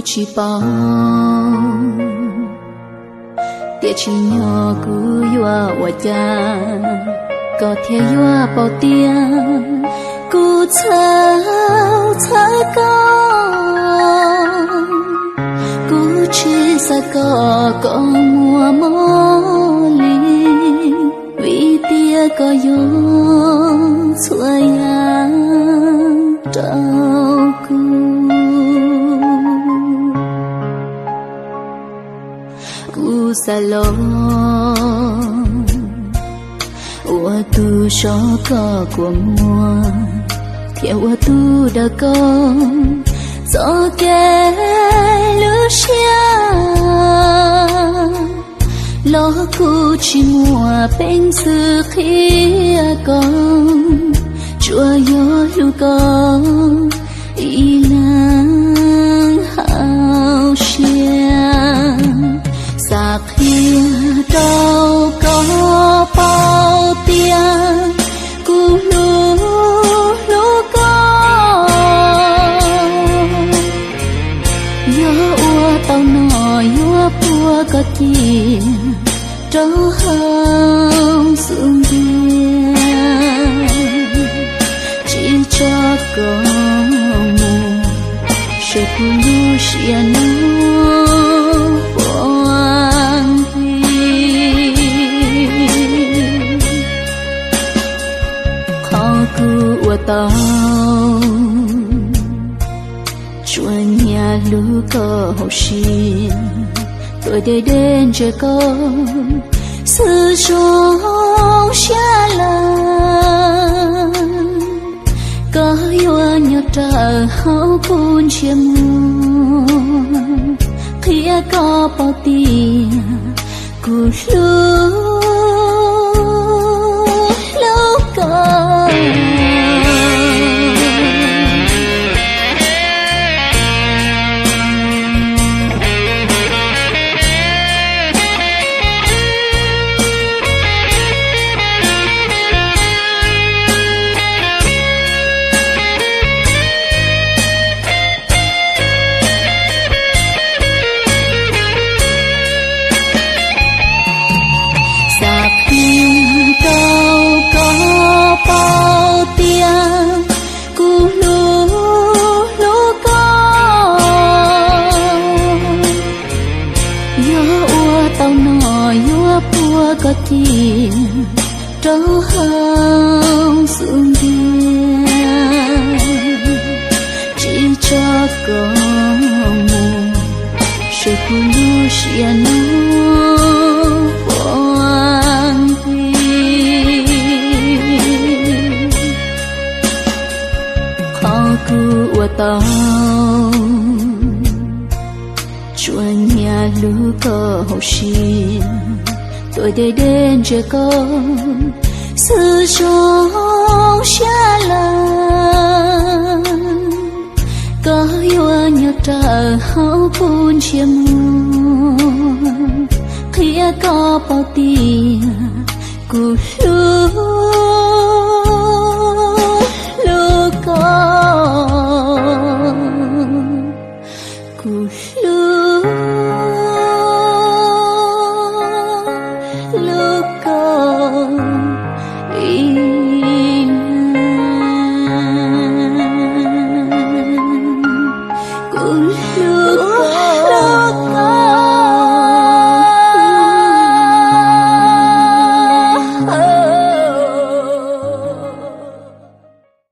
Tsis paub tias tsim nyog kuv yuav ua cas, koj thiaj yuav paub tias kuv txhawj txhawj koj. Kuv tsis xav kom koj muaj mob li, vim tias koj yog txhua yam rau kuv. Kuv xav los ua tus so koj kua muag, thiab ua tus daws koj txoj kev hlub siab. Los kuv tsis muaj peev xwm qhia koj, tsuas yog hlub koj ib leeg hauv siab. Xav qhia rau koj paub tias kuv hlub hlub koj. Yog ua tau no yuav puag koj cia rau hauv xub ntiag, tsis tso koj mus, saib kuv lub siab no puas nti. Qhov kuv ua tau tsuas nyiam hlub koj hauv siab, tuaj deb deb ntsia koj xwb zoo siab lawm. Koj yuav nyob rawm hauv kuv ntsej muag, qhia koj paub tias kuv hlub hlub koj. Xav qhia rau koj paub tias kuv hlub hlub koj. Yog ua tau no yuav puag koj cia rau hauv xub ntiag, tsis tso koj mus, saib kuv lub siab no puas nti. Qhov kuv ua tau tsuas nyiam hlub koj hauv siab, tuaj deb deb ntsia koj xwb zoo siab lawm. Koj yuav nyob rawm hauv kuv ntsej muag, qhia koj paub tias kuv hlub hlub koj, kuv hlub hlub koj ib leeg. Kuv hlub